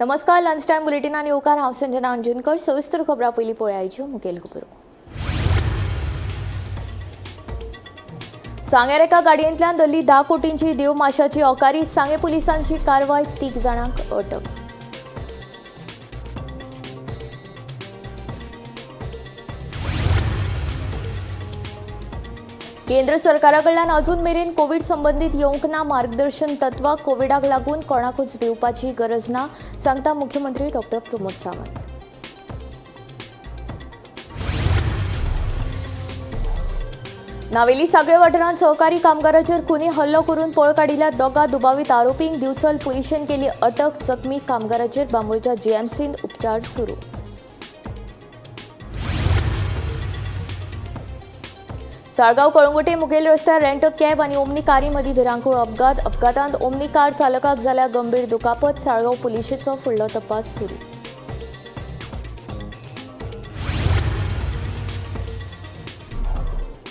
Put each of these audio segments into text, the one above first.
नमस्कार, lunch time बुलेटिनान येवकार. हांव संजना अंजनकर. सविस्तर खबरां पयलीं पळयाच्यो मुखेल खबरो. सांग्यार एका गाडयेंतल्यान धरली 10 कोटींची देवमाशाची ओकारी. सांगें पुलिसांची कारवाय, 3 जाणांक अटक. केंद्र सरकारा कडल्यान अजून मेरेन कोवीड संबंदीत येवंक ना मार्गदर्शन तत्वां. कोविडाक लागून कोणाकूच भिवपाची गरज ना, सांगता मुख्यमंत्री डॉक्टर प्रमोद सावंत. नावेली सागळे वाठारांत सहकारी कामगाराचेर खुनी हल्लो करून पळ काडिल्ल्या दोगा दुबावीत आरोपींक दिवचल पुलिशेन केली अटक. जखमी कामगाराचेर बांबोळच्या जीएमसींत उपचार सुरू. साळगांव कळंगुटे मुखेल रस्त्यार रेंट कॅब आनी ओमनी कारी मदीं भिरांकूळ अपघात. अपघातांत ओमनी कार चालकाक जाल्या गंभीर दुखापत. साळगांव पुलिशेचो फुडलो तपास सुरू.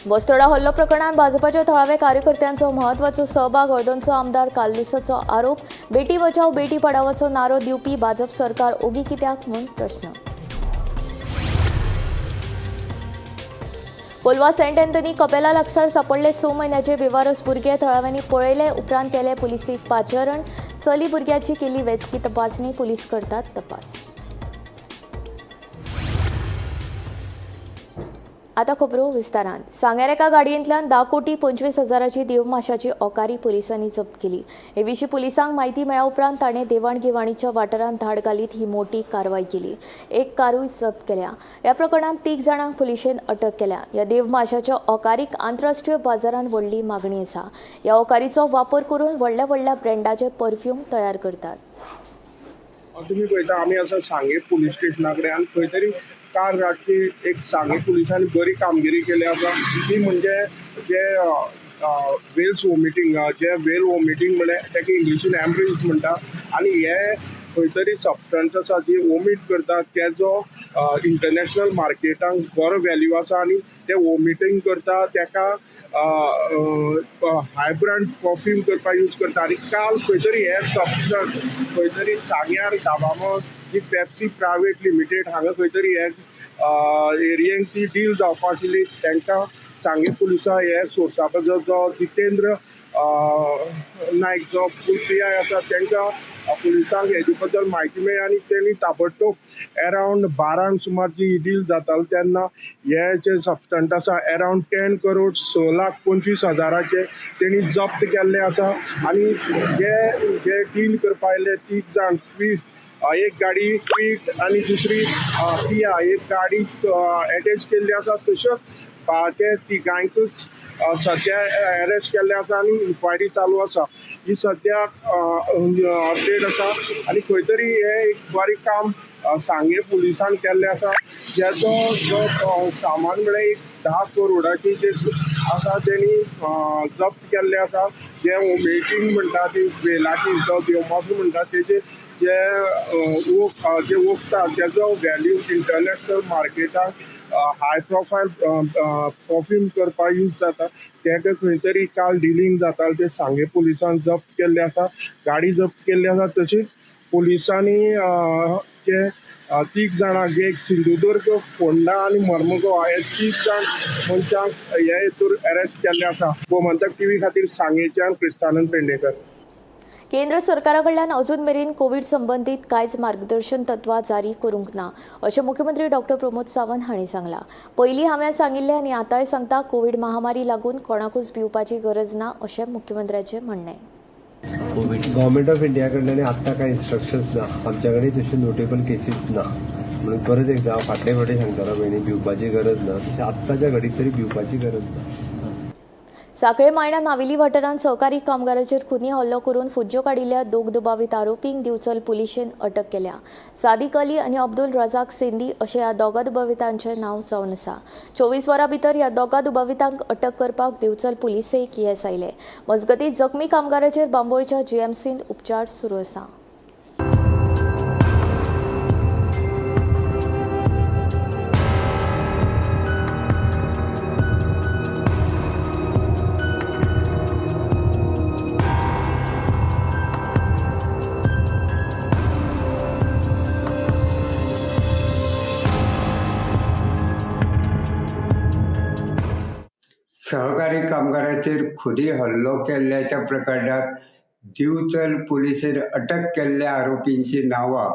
बस्तोडा हल्लो प्रकरणात भाजपाच्या थळाव्या कार्यकर्त्यांचो महत्वाचो सहभाग. हळदणचो आमदार कार्लुसाचो आरोप. बेटी बचाव बेटी पढावाचो नारो दिवपी भाजप सरकार ओगी कित्याक म्हूण प्रश्न. कोलवा सेंट अँथनी कपेला लागसार सापडले 6 म्हयन्याचे बेवारस भुरगे. थळाव्यांनी पळयले उपरांत केले पुलिसीक पाचारण. चली भुरग्याची केली वैजकी तपासणी. पुलीस करतात तपास. आता खबरो विस्तारान. सांग्यार एका गाडयेंतल्यान 10 कोटी 25 हजाराची देवमाशाची ओकारी पुलिसांनी जप्त केली. हे विशीं पुलिसांक म्हायती मेळ्ळ्या उपरांत ताणें देवाणघेवाणीच्या वाठारांत धाड घालीत ही मोठी कारवाय केली. एक कारूय जप्त केल्या. ह्या प्रकरणांत 3 जाणांक पुलिशेन अटक केल्या. ह्या देवमाशाच्या ओकारीक आंतरराष्ट्रीय बाजारांत व्हडली मागणी आसा. ह्या ओकारीचो वापर करून व्हडल्या व्हडल्या ब्रँडाचे परफ्यूम तयार करतात. तुमी पळयता आमी आसा सांगे पुलीस स्टेशना कडेन आनी खंय तरी काल रातची एक सांगे पुलिसांनी बरी कामगिरी केली आसा. ती म्हणजे जे वेल्स वॉमिटींग, जे वेल वॉमिटींग म्हणल्यार ताका इंग्लिशीन एम्ब्रिज म्हणटा आनी हे खंय तरी सबस्टन्स आसा जी वॉमीट करता तेजो इंटरनॅशनल मार्केटांक बरो वॅल्यू आसा आनी ते वॉमिटींग करता ताका हाय ब्रँड परफ्यूम करपाक यूज करता. आनी काल खंय तरी हे सबस्टन्स खंय तरी सांग्यार दाबामो जी पेप्सी प्रायवेट लिमिटेड हांगा खंय तरी हे एरियेंत ती डील जावपा आशिल्ली. तांकां सांगें पुलिसां हे सोर्सा बद्दल जो जितेंद्र नायक जो पी I आसा तांकां पुलिसांक हेजे बद्दल म्हायती मेळ्ळी आनी तेणी ताबडतोब अरावंड 12 सुमार जी डील जाताली तेन्ना हे जे सबस्टंट आसा अरावंड 10 करोड 6 लाख 25 हजाराचे तेणी जप्त केल्ले आसा. आनी जे जे डील करपा आयिल्ले 3 जाण, एक गाडी क्विट आनी दुसरी किया, एक गाडी एटॅच केल्ली आसा. तश्योच ते तिगांकूच सद्या एरेस्ट केल्ले आसा आनी इन्क्वायरी चालू आसा. ही सद्या अपडेट आसा आनी खंय तरी हें एक बरें काम सांगें पुलिसान केल्लें आसा. जेचो जो सामान म्हळ्यार एक 10 करोडाची जे आसा तेणी जप्त केल्लें आसा. जें वॉमिटींग म्हणटा ती वेलाची जो देवमासो म्हणटा तेजे जे जे वखदां तेजो व्हॅल्यू इंटरनॅशनल मार्केटाक हाय प्रोफायल परफ्यूम करपाक यूज जाता. तेका खंय तरी काल डिलींग जातालें तें सांगें पुलिसान जप्त केल्लें आसा, गाडी जप्त केल्ली आसा. तशीच पुलिसांनी जे 3 जाणांक एक सिंधुदुर्ग, फोंडा आनी मर्मगो हे 3 जाण मनशांक हे हितूर अरेस्ट केल्ले आसा. गोमंतक टीव्ही खातीर सांगेच्यान क्रिस्तानंद पेंडेकर. केंद्र सरकारा कडल्यान अजून मेरेन कोवीड संबंदीत कांयच मार्गदर्शन तत्वां जारी करूंक ना अशें मुख्यमंत्री डॉक्टर प्रमोद सावंत हांणी सांगलां. पयलीं हांवें सांगिल्लें आनी आतांय सांगता, कोवीड महामारी लागून कोणाकूच भिवपाची गरज ना अशें मुख्यमंत्र्याचें म्हणणें. गव्हर्मेंट ऑफ इंडिया कडल्यान आत्तां कांय इन्स्ट्रक्शन्स ना, आमच्या कडेन तश्यो नोटेबल केसीस ना, म्हणून परत एकदा हांव फाटले फावटी सांगतालो पळय न्ही, भिवपाची गरज ना, तशें आत्ताच्या घडीक तरी भिवपाची गरज ना. साखळे मायणा नावेली वाठारांत सहकारी कामगाराचेर खुनी हल्लो करून फुज्ज्यो काडिल्ल्या 2 दुबावीत आरोपींक दिवचल पुलिशेन अटक केल्या. सादिक अली आनी अब्दुल रजाक सेंदी अशें ह्या दोगा दुबावितांचें नांव जावन आसा. 24 वरां भितर ह्या दोगा दुबावितांक अटक करपाक दिवचल पुलिसेक येस आयलें. मजगतीं जखमी कामगाराचेर बांबोळच्या जीएमसींत उपचार सुरू आसा. सहकारी कामगाराचेर खुनी हल्लो केल्ल्याच्या प्रकरणात दिवचल पुलिसेन अटक केल्ल्या आरोपींची नांवां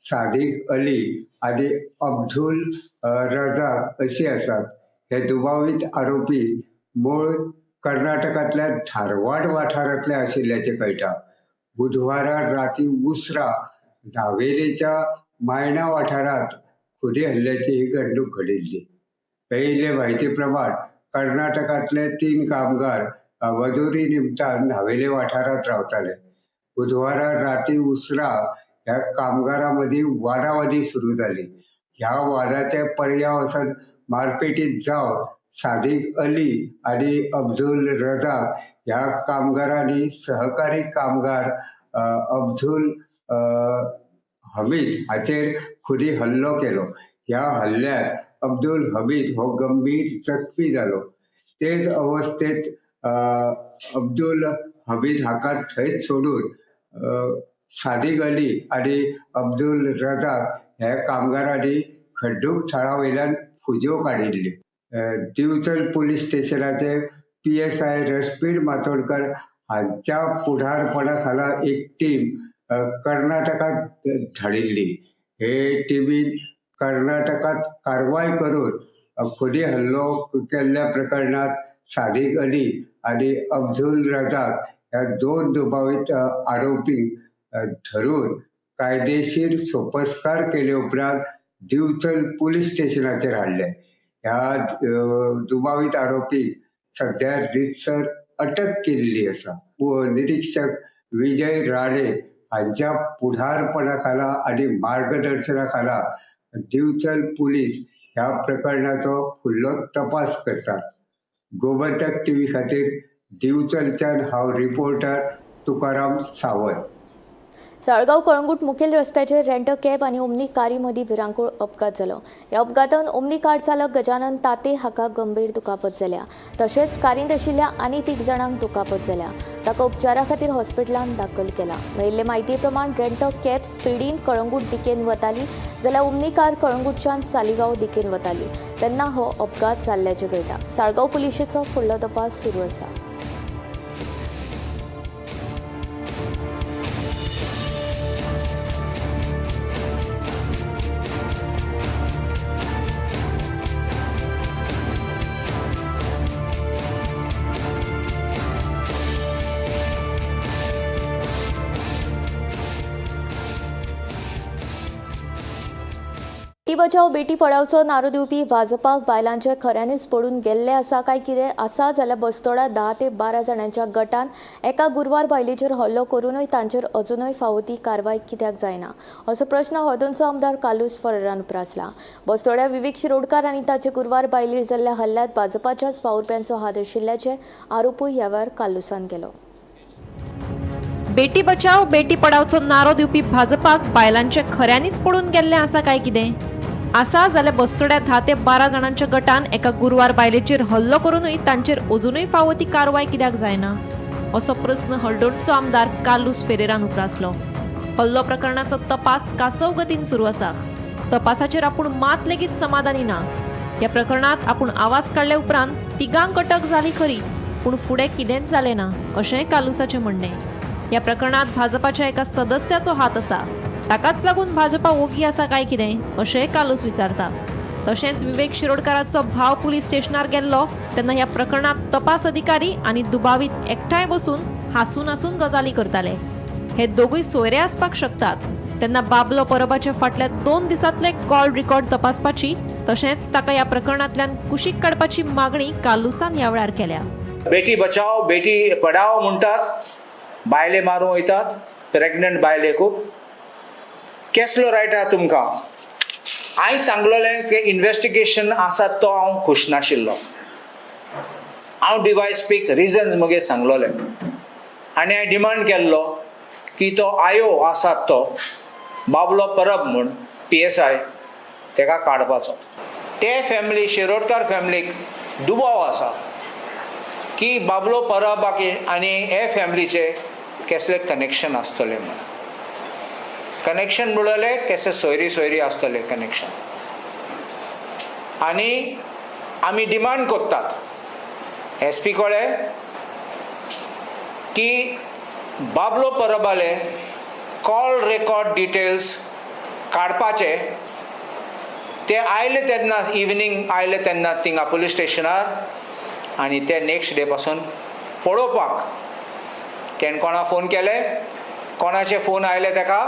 सादिक अली आनी अब्दुल रजाक अशी आसात. हे दुबावीत आरोपी मूळ कर्नाटकांतल्या धारवाड वाठारांतले आशिल्ल्याचें कळटा. बुधवारा राती उसरां न्हावेलीच्या मायणा वाठारांत खुनी हल्ल्याची ही घडणूक घडिल्ली. मेळिल्ले म्हायती प्रमाण कर्नाटकांतले 3 कामगार मजुरी निमतान न्हावेले वाठारांत रावताले. बुधवारा राती उसरां ह्या कामगारां मदीं वादावादी सुरू जाली. ह्या वादाचे पर्याय वचून मारपेटीत जावन सादिक अली आनी अब्दुल रजाक ह्या कामगारांनी सहकारी कामगार अब्दुल हमीद हाचेर खुनी हल्लो केलो. ह्या हल्ल्यात अब्दुल हमीद हो गंभीर जखमी जालो. तेच अवस्थेत अब्दुल हमीद हाका थंयच सोडून सादिक अली आनी अब्दुल रजाक ह्या कामगारांनी खड्डूक थळा वयल्यान फुज्यो काडिल्ल्यो. दिवचल पुलीस स्टेशनाचे PSI रश्मीर मातोडकर हांच्या फुडारपणा खाला एक टीम कर्नाटकात धाडिल्ली. हे टिमीन कर्नाटकात कारवाय करून खुनी हल्लो केल्ल्या प्रकरणात सादिक अली आनी अब्दुल रजाक ह्या 2 दुबावीत आरोपींक धरून कायदेशीर सोपस्कार केले उपरांत दिवचल पुलीस स्टेशनाचेर हाडले. ह्या दुबावीत आरोपीक सध्या रितसर अटक केल्ली आसा. निरीक्षक विजय राणे हांच्या पुढारपणा खाला आनी मार्गदर्शना खाला दिवचल पुलीस ह्या प्रकरणाचो फुडलो तपास करतात. गोमंतक टीव्ही खातीर दिवचलच्यान हांव रिपोर्टर तुकाराम सावंत. साळगांव कळंगूट मुखेल रस्त्याचेर रेंट कॅब आनी ओमनी कारी मदीं भिरांकूळ अपघात जालो. ह्या अपघातान ओमनी कार चालक गजानन ताते हाका गंभीर दुखापत जाल्या. तशेंच कारींत आशिल्ल्या आनी 3 जाणांक दुखापत जाल्या. ताका उपचारा खातीर हॉस्पिटलांत दाखल केला. मेळिल्ले म्हायती प्रमाण रेंट कॅब स्पिडीन कळंगूट दिकेन वताली जाल्यार ओमनी कार कळंगूटच्यान सालिगांव दिकेन वताली तेन्ना हो अपघात जाल्ल्याचें कळटा. साळगांव पुलिशेचो फुडलो तपास सुरू आसा. बेटी बचाव बेटी पढावचो नारो दिवपी भाजपाक बायलांचे खऱ्यांनीच पडून गेल्ले आसा काय कितें आसा जाल्यार बस्तोडा 10 ते 12 जाणांच्या गटान एका गुरवार बायलेचेर हल्लो करूनय तांचेर अजुनूय फावो ती कारवाय कित्याक जायना असो प्रश्न हळदोणचो आमदार कार्लुस फेरेरान उप्रासला. बस्तोड्या विवेक शिरोडकार आनी ताचे गुरवार बायलेर जाल्ल्या हल्ल्यांत भाजपाच्याच वावुरप्यांचो हात आशिल्ल्याचे आरोपूय ह्या वेळार कार्लुसान केलो. बेटी बचाव बेटी पढावचो नारो दिवपी भाजपाक बायलांचे खऱ्यांनीच पडून गेल्ले आसा काय कितें आसा जाल्यार बस्तोड्या 10 ते 12 जाणांच्या गटान एका गुरवार बायलेचेर हल्लो करूनय तांचेर अजुनूय फावो ती कारवाय कित्याक जायना असो प्रस्न हळदोणचो आमदार कार्लुस फेरेरान उप्रासलो. हल्लो प्रकरणाचो तपास कासव गतीन सुरू आसा. तपासाचेर आपूण मात लेगीत समाधानी ना. ह्या प्रकरणात आपूण आवाज काडले उपरांत तिगांक अटक जाली खरी, पूण फुडें कितेंच जालें ना अशेंय कार्लुसाचें म्हणणें. ह्या प्रकरणात भाजपाच्या एका सदस्याचो हात आसा, ताकाच लागून भाजपा ओगी आसा काय कितें अशेंय कार्लुस विचारता. तशेंच विवेक शिरोडकाराचो भाव पुलीस स्टेशनार गेल्लो तेन्ना ह्या प्रकरणात तपास अधिकारी आनी दुबावीत एकठांय बसून हांसून हांसून गजाली करताले. हे दोगूय सोयरे आसपाक शकतात तेन्ना बाबलो परबाच्या फाटल्या 2 दिसांतले कॉल रिकॉर्ड तपासपाची तशेंच ताका ह्या प्रकरणांतल्यान कुशीक काडपाची मागणी कार्लुसान ह्या वेळार केल्या. बेटी बचाव बेटी पढाओ म्हणटात, बायले मारूंक वयतात, प्रेग्नंट बायले खूब. केसलो रायट आहा तुमकां? हांवें सांगलेलें की इन्वेस्टिगेशन आसा तो हांव खूश नाशिल्लो. हांव डिवायस पीक रिजन्स मगे सांगलोले आनी हांवें डिमांड केल्लो की तो आयो आसा तो बाबलो परब म्हूण PSI तेका काडपाचो. ते फॅमिली शिरोडकार फॅमिलीक दुबाव आसा की बाबलो परब आनी हे फॅमिलीचे केसले कनेक्शन आसतलें म्हूण. कनेक्शन म्हणलें केसे सोयरी सोयरी आसतले कनेक्शन. आनी आमी डिमांड करतात एस पी कळ्ळें की बाबलो परबाले कॉल रेकॉर्ड डिटेल्स काडपाचे. ते आयले तेन्ना, इवनींग आयले तेन्ना थिंगा पुलीस स्टेशनार आनी ते नेक्स्ट डे पासून पळोवपाक तेणें कोणा फोन केले, कोणाचे फोन आयले ताका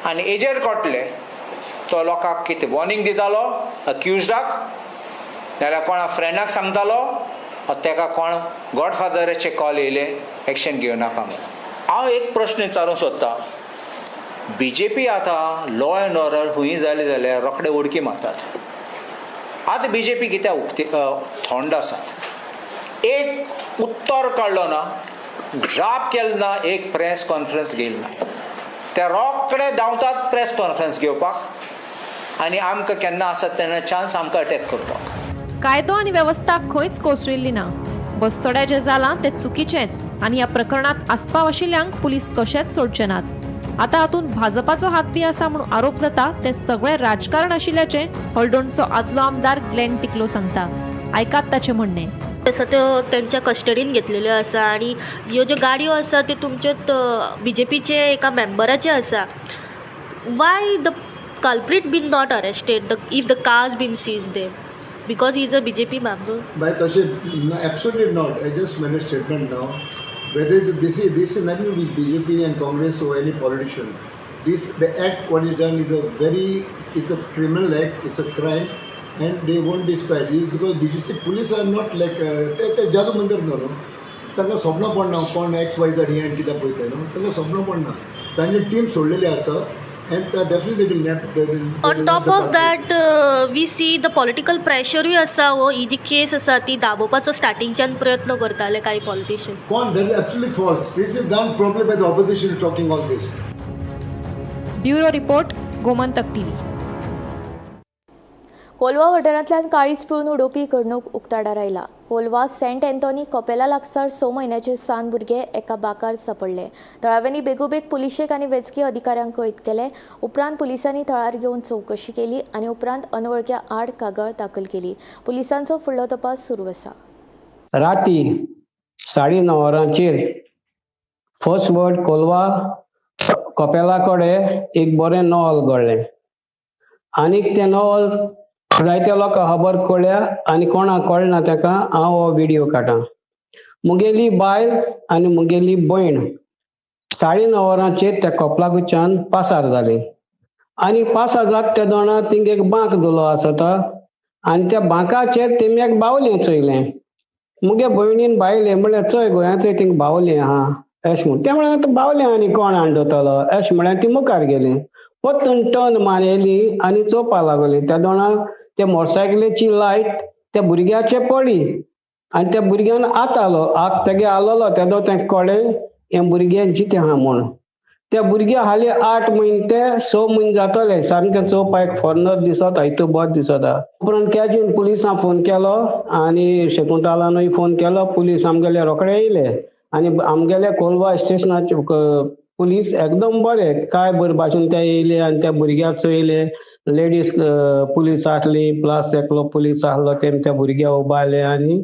आनी हेजेर कळटलें तो लोकांक कितें वॉर्निंग दितालो अक्युजडाक, नाल्यार कोणा फ्रेंडाक सांगतालो, ताका कोण गॉडफादराचे कॉल येयले एक्शन घेवं नाका म्हणून. हांव एक प्रश्न विचारूंक सोदतां, बीजेपी आतां लॉ एंड ऑर्डर खंय जालें जाल्यार रोखडे उडकी मारतात. आतां बीजेपी कित्याक उक्ती थंड आसात? एक उत्तर काडलो ना, जाप केलो ना, एक प्रेस कॉन्फरन्स घेयली ना. ते रोखडे धांवतात प्रेस कॉन्फरन्स घेवपाक आनी आमकां केन्ना आसत तेन्ना चान्स आमकां अटॅक करपाक. कायदो आनी वेवस्था खंयच कोसळिल्ली ना. बस्तोड्या जें जालां तें चुकीचेंच आनी ह्या प्रकरणांत आस्पाव आशिल्ल्यांक पुलीस कशेच सोडचे नात. आतां हातूंत भाजपाचो हात बी आसा म्हणून आरोप जाता तें सगळें राजकारण आशिल्ल्याचें हळदोणचो आदलो आमदार ग्लॅन टिकलो सांगता. आयकात ताचें म्हणणें. आसा त्यो तेंच्या कस्टडीन घेतलेल्यो आसा आनी ह्यो ज्यो गाडयो आसा त्यो तुमच्यो बीजेपीचे एका मेंबराचे आसा. Why the culprit been not arrested the if the cars been seized then? Because he is a BJP member? By Toshi, no, absolutely not. I just made a statement now. Whether it's this is this is nothing to do with BJP and Congress or any politician. This the act what is done is a very it's a criminal act. It's a crime, and they won't be spared. It's because BJP police are not like ते ते जादू मंत्र न्हू न्हू, तांकां स्वप्न पडना कोण एक्स वाय झेड हें कित्याक पळयता न्हू, तांकां स्वप्न पडना. तांची टीम सोडलेली आसा and definitely they will nab they will On top of that, we see the political प्रेशरूय आसा. हो ही जी केस आसा ती दाबोवपाचो स्टार्टिंगच्यान प्रयत्न करताले कांय पॉलिटिशियन. कोण? That is absolutely false. This is done probably by the opposition talking all this. Bureau report, Gomantak TV. Colva वाठारांतल्यान काळीज पिळून उडोवपी घडणूक उक्ताडार आयला. कोलवा सेंट अँथोनी कपेला लागसार 6 म्हयन्याचे सान भुरगे एका बाकार सापडले. थळाव्यांनी बेगोबेग पुलिशेक आनी वैजकी अधिकाऱ्यांक कळीत केले. उपरांत पुलिसांनी थळार येवन चवकशी केली आनी उपरांत अनवळख्या आड कागाळ दाखल केली. पुलिसांचो फुडलो तपास सुरू आसा. राती 9:30 वरांचेर फर्स्ट वर्ड कोलवा कपेला कडेन एक बरें नवल घडलें आनीक तें नवल जायत्या लोकांक खबर कळ्ळ्या आनी कोणाक कळना ताका हांव हो विडियो काडटा. मुगेली बायल आनी मुगेली भयण 9:30 वरांचेर त्या कपलाकुच्यान पासार जाली आनी पासार जाता त्या दोणा थिंग एक बांक दिलो आसता आनी त्या बांकाचेर तेमी एक बावलें चोयलें. मुगे भयणीन बायले म्हणल्यार चोय गोंयांत थिंग बावलें आहा अशें म्हूण. तें म्हळ्यार आतां बावलें आनी कोण हाडटलो अशें म्हळ्यार ती मुखार गेली. परतून टर्न मारली आनी चोवपा लागली. त्या दोणा त्या मोटरसायकलीची लायट त्या भुरग्याचे पडली आनी त्या भुरग्यान आत आलो, आत तेगे आलोलो तेदो तें कळ्ळें हें भुरगें जितें आहा म्हूण. त्या भुरग्या हाली 8 म्हयने ते 6 म्हयने जातले, सामकें चोवपाक एक फॉरनर दिसता, इतू बरो दिसता. उपरांत कॅजीन पुलिसांक फोन केलो आनी शकुंतलानूय फोन केलो. पुलीस आमगेले रोखडे येयले आनी आमगेले कोलवा स्टेशनाचे पुलीस एकदम बरे, काय बरे भाशेन ते येयले आनी त्या भुरग्याक चोयले. लेडीज पुलीस आसली प्लस एकलो पुलीस आसलो, तेमी त्या भुरग्याक उबारले आनी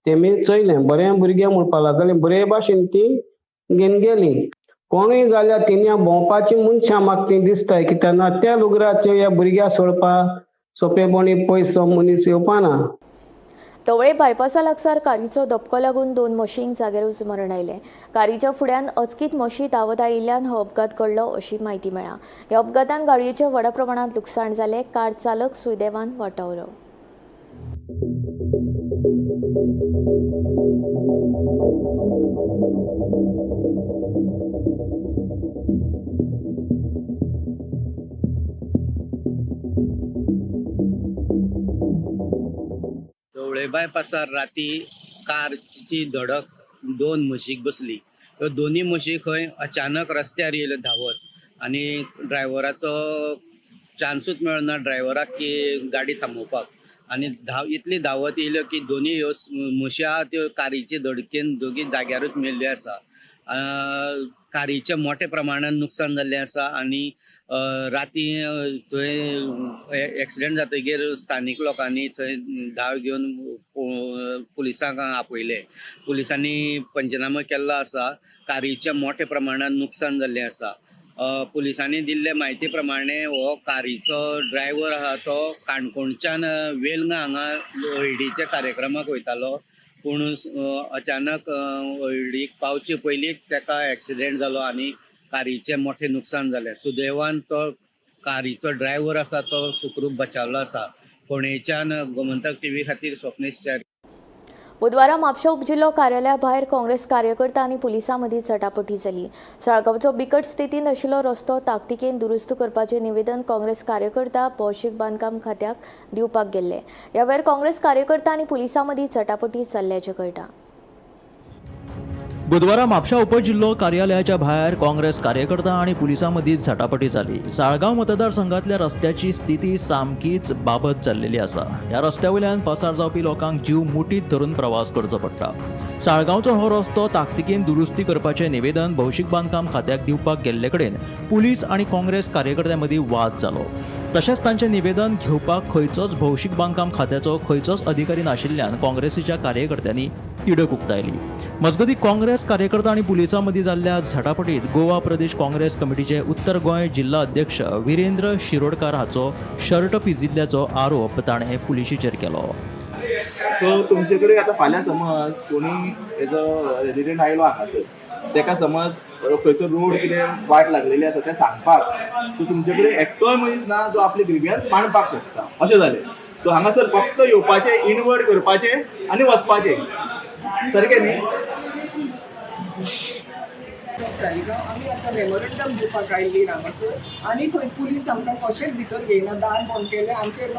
तेमी चोयलें बरें भुरगें म्हणपाक लागले, बरे भाशेन ती घेवन गेली. कोणूय जाल्यार तिणें भोंवपाची मनशां म्हाका ती दिसताय कित्याक ना त्या लुगराचेर ह्या भुरग्याक सोडपाक सोंपेपणी पयस मनीस येवपाना. धवळे बायपासा लागसार कारीचो धपको लागून 2 म्हशींक जाग्यारूच मरण आयलें. कारीच्या फुड्यान अचकीत म्हशी धांवत आयिल्ल्यान हो अपघात घडलो अशी म्हायती मेळ्ळा. ह्या अपघातान गाडयेचें व्हडा प्रमाणांत लुकसाण जालें. कार चालक सुदैवान वाटावलो. धवळे बायपासार राती कारची धडक 2 म्हशीक बसली. ह्यो दोनूय म्हशी खंय अचानक रस्त्यार येयल्यो धांवत आनी ड्रायव्हराचो चान्सूच मेळना ड्रायव्हराक की गाडी थांबोवपाक आनी इतली धांवत येयल्यो की दोनूय ह्यो म्हशी आहा त्यो कारीचे धडकेन दोगी जाग्यारूच मेल्ल्यो आसा. कारीचें मोठ्या प्रमाणान नुकसान जाल्लें आसा आनी राती थंय एक्सिडेंट जातकीर स्थानीक लोकांनी थंय धांव घेवन पुलिसांक आपयले. पुलिसांनी पंचनामो केल्लो आसा. कारीचें मोठ्या प्रमाणान नुकसान जाल्लें आसा. पुलिसांनी दिल्ले म्हायती प्रमाणे हो कारीचो ड्रायव्हर आहा तो काणकोणच्यान वेलंगा हांगा हळडीच्या कार्यक्रमाक वयतालो, पूण अचानक हळडीक पावचे पयलींच ताका एक्सिडेंट जालो आनी कारीचें मोठें नुकसान जालें. सुदैवान तो कारीचो ड्रायव्हर आसा तो सुखरूप बचावलो आसा. फोंडेच्यान गोमंतक टीव्ही खातीर स्वप्नेश च्यारी. बुधवारा म्हापशें उपजिल्हो कार्यालया भायर काँग्रेस कार्यकर्ता आनी पुलिसां मदीं चटापटी जाली. साळगांवचो बिकट स्थितींत आशिल्लो रस्तो ताकतिकेन दुरुस्त करपाचें निवेदन काँग्रेस कार्यकर्ता भौशीक बांदकाम खात्याक दिवपाक गेल्ले. ह्या वेळार काँग्रेस कार्यकर्ता आनी पुलिसां मदीं चटापटी चल्ल्याचें कळटा. बुधवारा म्हापशा उपजिल्हो कार्यालयाच्या भायर काँग्रेस कार्यकर्ता आनी पुलिसां मदीं झटापटी जाली. साळगांव मतदारसंघातल्या रस्त्याची स्थिती सामकीच बाबत जाल्लेली आसा. ह्या रस्त्या वयल्यान पासार जावपी लोकांक जीव मुठीत धरून प्रवास करचो पडटा. साळगांवचो हो रस्तो ताकतिकेन दुरुस्ती करपाचें निवेदन भौशीक बांदकाम खात्याक दिवपाक गेल्ले कडेन पुलीस आनी काँग्रेस कार्यकर्त्यां मदीं वाद जालो. तशेंच तांचें निवेदन घेवपाक खंयचोच भौशीक बांदकाम खात्याचो खंयचोच अधिकारी नाशिल्ल्यान काँग्रेसीच्या कार्यकर्त्यांनी तिडक उक्तायली. मजगतीं काँग्रेस कार्यकर्ता आनी पुलिसां मदीं जाल्ल्या झटापटीत गोवा प्रदेश काँग्रेस कमिटीचे उत्तर गोंय जिल्हा अध्यक्ष विरेंद्र शिरोडकार हाचो शर्ट पिजिल्ल्याचो आरोप ताणें पुलिशेचेर केलो. सो तुमचे कडेन आतां फाल्यां समज कोणी एज अ रेजिडंट आयलो हांगासर, तेका समज खंयचो रोड कितें वाट लागलेली आसा तें सांगपाक, सो तुमचे कडेन एकटोय मनीस ना जो आपले ग्रिवियन्स मांडपाक शकता अशें जालें. सो हांगासर फक्त येवपाचें, इनवर्ड करपाचें आनी वचपाचें, सारकें न्ही? सालिगांव आमी आतां मेमोरंडम दिवपाक आयिल्ली हांगासर आनी थंय पुलीस आमकां कशेंच भितर घेयना. दार बंद केलें आमचेर,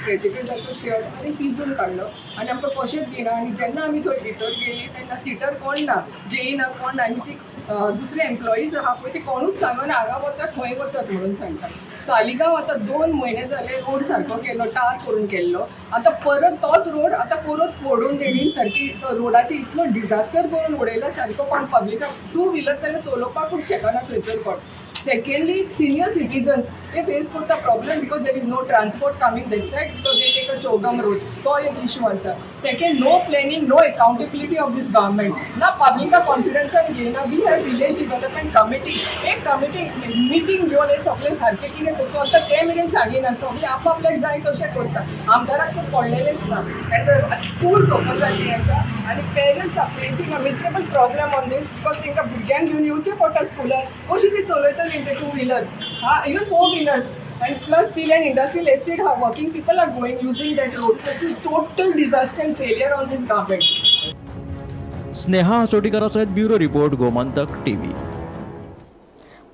प्रेजिडेंटाचो शर्ट आनी पिजून काडलो आनी आमकां कशेंच दिना. आनी जेन्ना आमी थंय भितर गेली तेन्ना सिटर कोण ना, जेई ना, कोण ना. आनी ती दुसरे एम्प्लॉईज आहा पळय, ती कोणूच सांगना हांगा वचात, थंय वचात म्हणून सांगता. सालिगांव आतां 2 म्हयने जाले रोड सारको केलो, टार करून केल्लो. आतां परत तोच रोड आतां परत फोडून तेणी सारकी रोडाची इतलो डिझास्टर करून उडयला सारको. कोण पब्लिकाक टू व्हिलर जाल्यार चलोवपाकूच शकना थंयसर कोण. सेकंडली, सिनियर सिटीजन्स ते फेस करता problem because there is no transport coming that side, because they take a Chogm road. तो एक इशू आसा. Second, no planning, no accountability of this government. ना पब्लिका कॉन्फिडन्सान घेयना. We have village development committee. एक committee meeting घेवन हे सगळे सारकें कितें चलता तें मेरेन सांगिना. सगळे आपआपल्याक जाय तशें करता. आमदाराक तर पडलेलेंच ना. एंड स्कूल्स ओपन जाल्ली आसा आनी parents are facing a miserable problem on this, because तांकां भुरग्यांक घेवन येवचें पडटा स्कुलान. कशी ती चलयतली ते टू व्हिलर हा, even four wheelers? And plus Pilerne Industrial Estate, how working people are going using that road. So it's a total disaster and failure on this government. Sneha हसोटीकरासयत bureau report, Gomantak TV.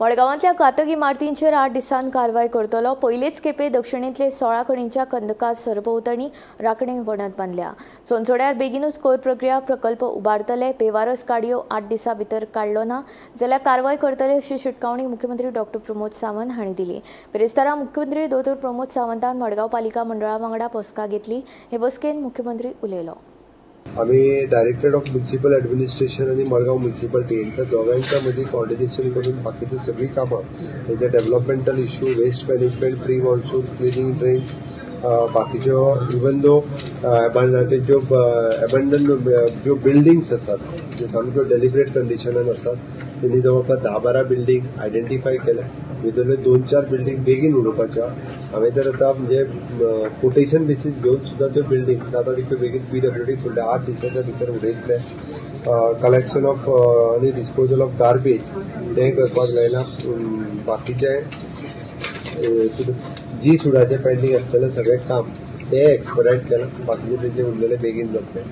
मडगांवांतल्या घातक इमारतींचेर 8 दिसांत कारवाय करतलो. पयलेच खेपे दक्षिणेंतले 16 खणींच्या कंदका सरभोंवतणी राखणे वणत बांदल्या. सोनसोड्यार बेगीनूच कोयर प्रक्रिया प्रकल्प उबारतले. बेवारस गाडयो 8 दिसां भितर काडलो ना जाल्यार कारवाय करतले, अशी शिटकावणी मुख्यमंत्री डॉक्टर प्रमोद सावंत हांणी दिली. बिरेस्तारा मुख्यमंत्री दोतोर प्रमोद सावंतान मडगांव पालिका मंडळा वांगडा बसका घेतली. हे बसकेन मुख्यमंत्री उलयलो. आम्ही डायरेक्टरेट ऑफ म्युन्सिपल ॲडमिनिस्ट्रेशन आणि मडगांव म्युन्सिपालिटी यांच्या दोघांच्या मध्ये कॉर्डिनेशन करून बाकीची सगळी कामां, त्यांचे developmental issue, waste management, pre monsoon cleaning, drains, बाकीच्यो इवन दो ज्यो एबंडन ज्यो बिल्डिंग्स आसात, जे सामक्यो डेलिबरेट कंडिशनान आसात, तेणी जवळपास 10-12 बिल्डींग आयडेंटिफाय केल्या. भितरल्यो दोन चार बिल्डींग बेगीन उडोवपाच्यो. हांवें तर आतां म्हणजे कोटेशन बेसीस घेवन सुद्दां त्यो बिल्डींग जाता तितक्यो बेगीन पीडब्ल्यूडी फुडल्या 8 दिसाच्या भितर उडयतले. कलेक्शन ऑफ आनी डिस्पोजल ऑफ गार्बेज तें करपाक लायलां. बाकीचे जी सुडाचें पेंडींग आसतलें सगळें काम तें एक्सपडायट केलां. बाकीचे तेजे उरलेले बेगीन जातले.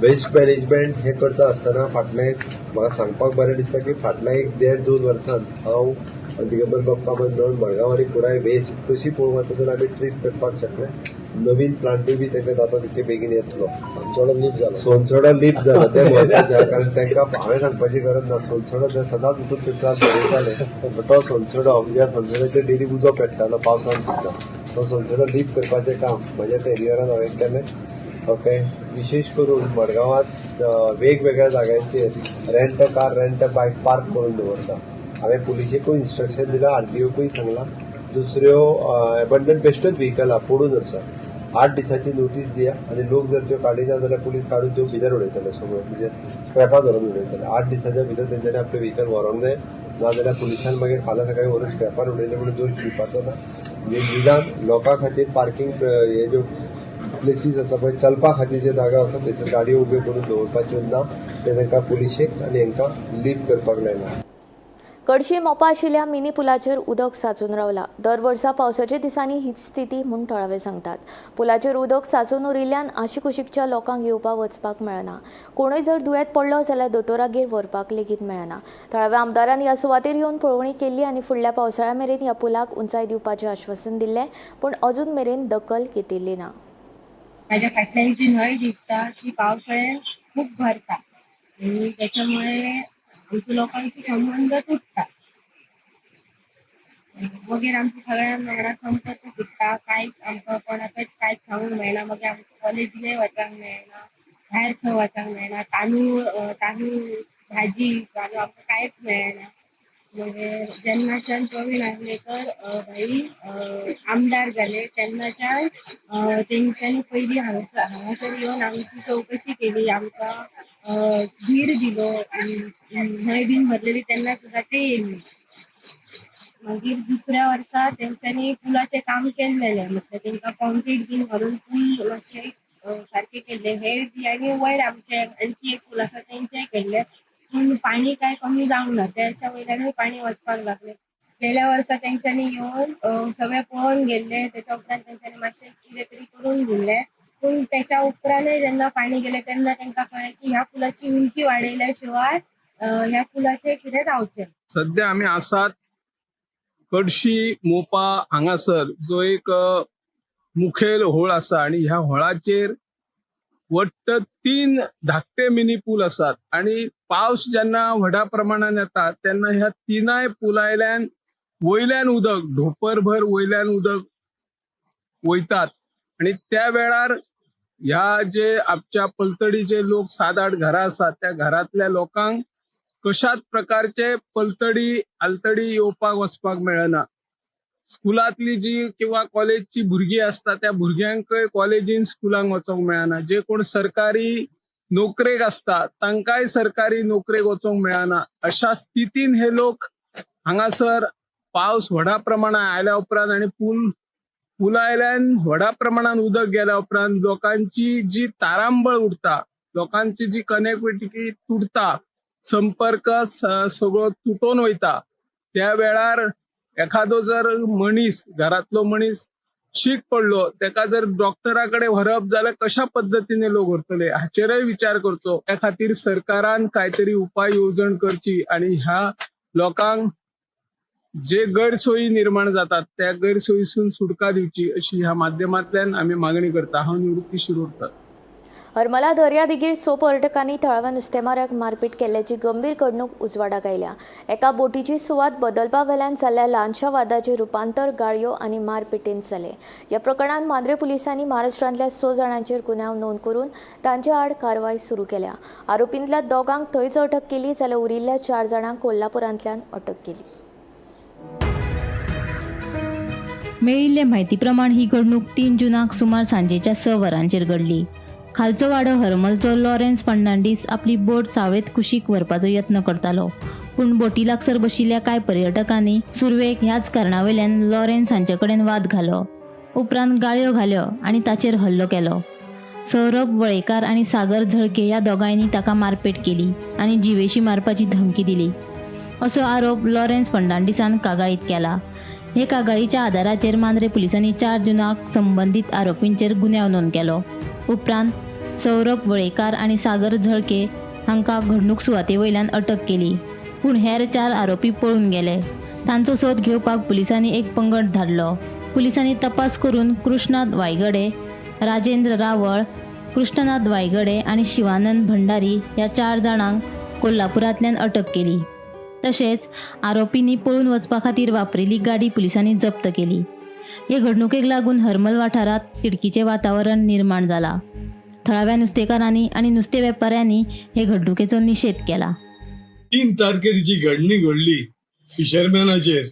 वेस्ट मॅनेजमेंट हें करता आसतना फाटलें म्हाका सांगपाक बरें दिसता की फाटल्या एक देड दोन वर्सान हांव दिगंबर बाप्पा मेळून मडगांव आनी पुराय वेस्ट कशी पळोवंक वता जाल्यार आमी ट्रीट करपाक शकले. नवीन प्लांटूय बी तांकां जाता तितके बेगीन येतलो. सोनसोडो लीप जालो. सोनसोडो लीप जालो तें म्हत्वाचें, कारण तांकां हांवें सांगपाची गरज ना. सोनसोडो ते सदांच उठून पेपरार बरयताले. तो सोनसोडो, ज्या सोनसोड्याचेर डेली उजो पेट्टालो पावसान सुद्दां, तो सोनसोडो लीप करपाचें काम म्हज्या टेन्युअरान हांवें केलें. ओके, विशेश करून मडगांवांत वेगवेगळ्या जाग्यांचेर rent a car, rent a bike park करून दवरता. हांवें पुलिशेकूय इन्स्ट्रक्शन दिलां, आरटीओकूय सांगलां. दुसऱ्यो एबंडन बेश्टोच व्हिकलां पडून आसा, 8 दिसांची नोटीस दिया आनी लोक जर त्यो काडिना जाल्यार पुलीस काडून त्यो भितर उडयतले, सगळ्यो म्हणजे स्क्रॅपान व्हरून उडयतले. 8 दिसांच्या भितर तेंच्यांनी आपलें व्हिकल व्हरोंक जाय, नाजाल्यार पुलिसान मागीर फाल्यां सकाळीं व्हरून स्क्रॅपान उडयले म्हणून दोश दिवपाचो ना. म्हणजे निदान लोकां खातीर पार्किंग हे ज्यो प्लेसीस आसा पळय, चलपा खातीर जे जागा आसा थंयसर गाडयो उब्यो करून दवरपाच्यो ना, ते तांकां पुलिशेक आनी हांकां लीव करपाक लायला. कडशी मोपा आशिल्ल्या मिनी पुलाचेर उदक सांचून रावला. दर वर्सा पावसाच्या दिसांनी हीच स्थिती म्हूण थळावे सांगतात. पुलाचेर उदक सांचून उरिल्ल्यान आशिकुशीकच्या लोकांक येवपा वचपाक मेळना. कोणूय जर दुयेंत पडलो जाल्यार दोतोरागेर व्हरपाक लेगीत मेळना. थळाव्या आमदारान ह्या सुवातेर येवन पळोवणी केल्ली आनी फुडल्या पावसाळ्या मेरेन ह्या पुलाक उंचाय दिवपाचें आश्वासन दिल्लें, पूण अजून मेरेन दखल घेतिल्ली ना. माझ्या फाटल्यान जी न्हंय दिसता ती पावसाळ्यात खूप भरता आणि त्याच्यामुळे आमच्या लोकांचे संबंध तुटता. मगेर आमच्या सगळ्यां वांगडा संपर्क तुटता. कांयच आमकां कोणाकच कांयच सांगूंक मेळना. मगीर आमकां कॉलेजीनय वचूंक मेळना, भायर खंय वचूंक मेळना. तांदूळ भाजी घालून आमकां कांयच मेळना. मगीर जेन्नाच्यान प्रवीण आर्लेकर भाई आमदार जाले तेन्नाच्यान तेंच्यांनी पयलीं हांगासर येवन आमची चवकशी केली, आमकां धीर दिलो. न्हंय बीन भरलेली तेन्ना सुद्दां ते येयल्ले. मागीर दुसऱ्या वर्सा तेंच्यांनी पुलाचें काम केल्लेलें, म्हटल्यार तेंकां कॉन्क्रीट बीन घालून पूल मातशें सारकें केल्लें. हे बी आनी वयर आमचे आणखी एक पूल आसा तेंचेय केल्लें, पूण पाणी काय कमी जावंक ना, त्याच्या वयल्यानूय पाणी वचपाक लागलें. गेल्या वर्सा तेंच्यांनी येवन सगळें पळोवन गेल्लें. त्याच्या उपरांत तेंच्यांनी मातशें कितें तरी करून दिल्लें, पूण त्याच्या उपरांतय जेन्ना पाणी गेलें तेन्ना तेंकां कळ्ळें की ह्या पुलाची उंची वाडयल्या शिवाय ह्या पुलाचें कितें जावचें. सध्या आमी आसात कडशी मोपा हांगासर, जो एक मुखेल होळ आसा आनी ह्या होळाचेर वट्ट 3 धाकटे मिनी पूल आसात आनी पावस जेन्ना व्हडा प्रमाणान येता तेन्ना ह्या तिनाय पुलायल्यान वयल्यान उदक ढोपरभर वयल्यान उदक वयतात आनी त्या वेळार ह्या जे आमच्या पलतडी जे लोक 7-8 घरां आसात त्या घरांतल्या लोकांक कशाच प्रकारचे पलतडी आलतडी येवपाक वचपाक मेळना. स्कुलांतली जी किंवा कॉलेजची भुरगीं आसता त्या भुरग्यांकय कॉलेजीन स्कुलांक वचोंक मेळना. जे कोण सरकारी नोकरेक आसता तांकांय सरकारी नोकरेक वचोंक मेळना. अशा स्थितीन हे लोक हांगासर पावस व्हडा प्रमाणात आयल्या उपरांत आनी पुलायल्यान व्हडा प्रमाणात उदक गेल्या उपरांत लोकांची जी तारांबळ उरता, लोकांची जी कनेक्टिविटी तुटता, संपर्क सगळो तुटोन वयता. त्या वेळार एखादो जर मनीस घरांतलो मनीस शीक पडलो तेका जर डॉक्टरा कडेन व्हरप जाल्यार कशा पद्दतीने लोक व्हरतले हाचेरय विचार करचो. त्या खातीर सरकारान काय तरी उपाय येवजण करची आनी ह्या लोकांक जे गैरसोयी निर्माण जातात त्या गैरसोयीसून सुटका दिवची अशी ह्या माध्यमांतल्यान आमी मागणी करता. हांव निवृत्ती शिरोडकर. हरमला दर्यादेगेर 6 पर्यटकांनी थळाव्या नुस्तेमाऱ्याक मारपेट केल्ल्याची गंभीर घडणूक उजवाडाक आयल्या. एका बोटीची सुवात बदलपा वेल्यान जाल्ल्या ल्हानशा वादाचें रुपांतर गाळयो आनी मारपेटींत जालें. ह्या प्रकरणांत मांद्रे पुलिसांनी महाराष्ट्रांतल्या 6 जाणांचेर गुन्यांव नोंद करून तांचे आड कारवाय सुरू केल्या. आरोपींतल्या 2 थंयच अटक केली जाल्यार उरिल्ल्या 4 जाणांक कोल्हापुरांतल्यान अटक केली. मेळिल्ले म्हायती प्रमाण ही घडणूक 3 जूनाक सुमार सांजेच्या 6 वरांचेर घडली. खालचो वाडो हरमलचो लॉरेन्स फर्नांडीस आपली बोट सावळेत कुशीक व्हरपाचो यत्न करतालो, पूण बोटी लागसर बशिल्ल्या कांय पर्यटकांनी सुरवेक ह्याच कारणावयल्यान लॉरेन्स हांचे कडेन वाद घालो. उपरांत गाळयो घाल्यो आनी ताचेर हल्लो केलो. सौरभ वळेकार आनी सागर झळके ह्या दोगांयनी ताका मारपेट केली आनी जिवेशी मारपाची धमकी दिली, असो आरोप लॉरेन्स फर्नांडीसान कागाळीत केला. हे कागाळीच्या आदाराचेर मांद्रे पुलिसांनी 4 जूनाक संबंदीत आरोपींचेर गुन्यांव नोंद केलो. उपरांत सौरभ वळेकार आनी सागर झळके हांकां घडणूक सुवाते वयल्यान अटक केली, पूण हेर 4 आरोपी पळून गेले. तांचो सोद घेवपाक पुलिसांनी एक पंगड धाडलो. पुलिसांनी तपास करून कृष्णात वायगडे, राजेंद्र रावळ, कृष्णनाथ वायगडे आनी शिवानंद भंडारी ह्या 4 जाणांक कोल्हापुरांतल्यान अटक केली. तशेंच आरोपींनी पळून वचपा खातीर वापरिल्ली गाडी पुलिसांनी जप्त केली. हे घडणुकेक लागून हरमल वाठारांत तिडकीचें वातावरण निर्माण जाला. थळाव्या नुस्तेकारांनी आनी नुस्तें वेपाऱ्यांनी हे घडणुकेचो निशेध केला. 3 तारखेर जी घडणी घडली फिशरमॅनाचेर,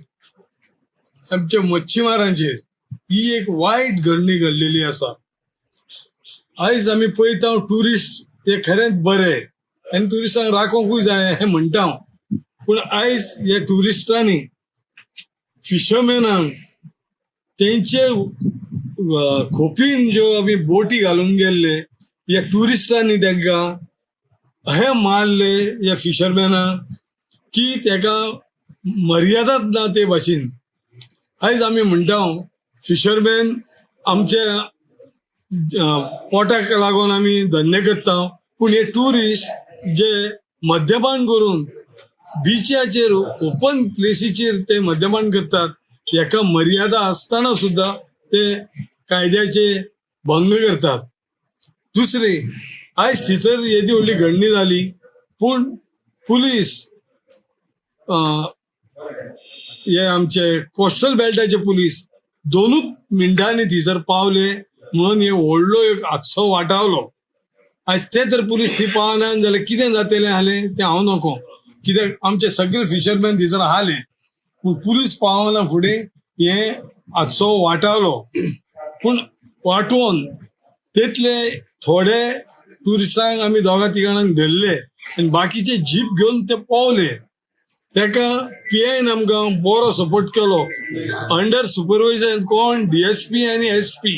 आमच्या मच्छीमारांचेर ही एक वायट घडणी घडलेली आसा. आयज आमी पळयता, ट्युरिस्ट हे खरेंच बरे आनी ट्युरिस्टांक राखोंकूय जाय हें म्हणटा हांव, पूण आयज ह्या ट्युरिस्टांनी फिशरमॅनांक तेंचे खोपीन ज्यो आमी बोटी घालून गेल्ले, ह्या ट्युरिस्टांनी तांकां अशें मारले ह्या फिशरमॅनाक की ताका मर्यादाच ना ते भाशेन. आयज आमी म्हणटा, फिशरमॅन आमच्या पोटाक लागून आमी धंदे करता, पूण हे ट्युरिस्ट जे मद्यपान करून बिचाचेर, ओपन प्लेसीचेर ते मद्यपान करतात, हेका मर्यादा आसतना सुद्दां ते कायद्याचे भंग करतात. दुसरे, आयज थंयसर येदी व्हडली घडणी जाली, पूण पुलीस, हे आमचे कोस्टल बेल्टाचे पुलीस 2च मिनटांनी थंयसर पावले म्हणून हे व्हडलो एक हादसो वाटावलो. आयज ते तर पुलीस थंय पावना जाल्यार कितें जातलें आसलें तें हांव नको, कित्याक आमचे सगळे फिशरमॅन थंयसर आसले, पूण पुलीस पावना फुडें हे हादसो वाटावलो. पूण वाटोवन तेतले थोडे ट्युरिस्टांक आमी दोगा तिगांक धरले आनी बाकीचे जीप घेवन ते पावले. ताका पी आयन आमकां बरो सपोर्ट केलो, अंडर सुपरवायजन कोण, डीएसपी आनी एसपी.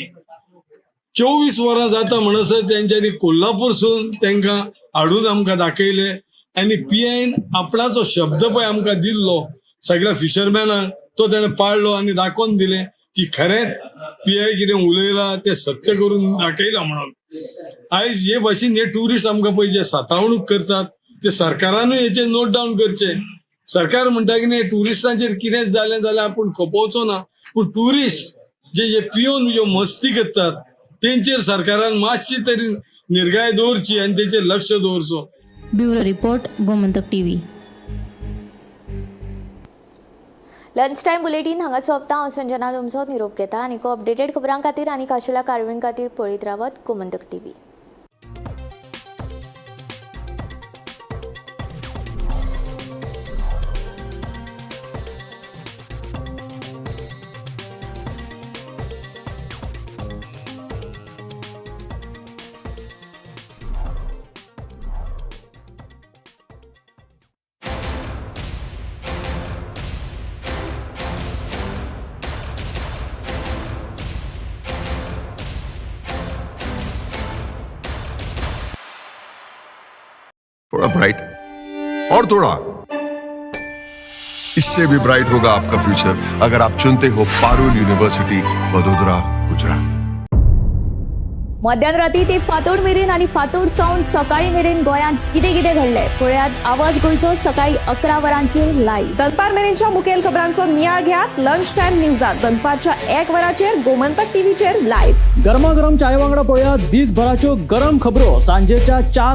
24 वरां जाता म्हणसर तेंच्यांनी कोल्हापूरसून तांकां हाडून आमकां दाखयले आनी पी आयन आपणाचो शब्द पळय आमकां दिल्लो सगळ्या फिशरमॅनांक, तो तेणें पाळ्ळो आनी दाखोवन दिलें की खरेंच पी I कितें उलयला तें सत्य करून दाखयलां म्हणून. आयज हे भाशेन हे ट्युरिस्ट आमकां पळय जे सतावणूक करतात, ते सरकारानूय हेचेर नोट डावन करचें. सरकार म्हणटा की न्ही, ट्युरिस्टांचेर कितें जालें जाल्यार आपूण खपोवचो ना, पूण ट्युरिस्ट जे हे पिवन ज्यो मस्ती करतात तेंचेर सरकारान मातशी तरी निर्गाय दवरची आनी तेचेर लक्ष दवरचो. Bureau report, Gomantak TV. Lunch time bulletin हांगा सोंपता. हांव संजना तुमचो निरोप घेता आनी अपडेटेड खबरां खातीर आनी खाशेल्या कारवाये खातीर पळयत रावत गोमंतक टीव्ही. थोड़ा ब्राइट और थोड़ा इससे भी ब्राइट होगा आपका फ्यूचर, अगर आप चुनते हो पारुल यूनिवर्सिटी, वडोदरा, गुजरात. मध्यान राती ते फांतोड मेरेन आनी फांतोड सावन सकाळी मेरेन गोंयांत कितें कितें घडलें पळयात आवाज गोंयचो सकाळी 11 वरांचेर लायव्ह. दनपार मेरेनच्या मुखेल खबरांचो नियाळ घेयात लंच टायम न्यूजात, दनपारच्या 1 वराचेर गोमंतक टीव्हीचेर लायव्ह. गरमागरम चाये वांगडा पळया दिसभराच्यो गरम खबरो सांजेच्या 4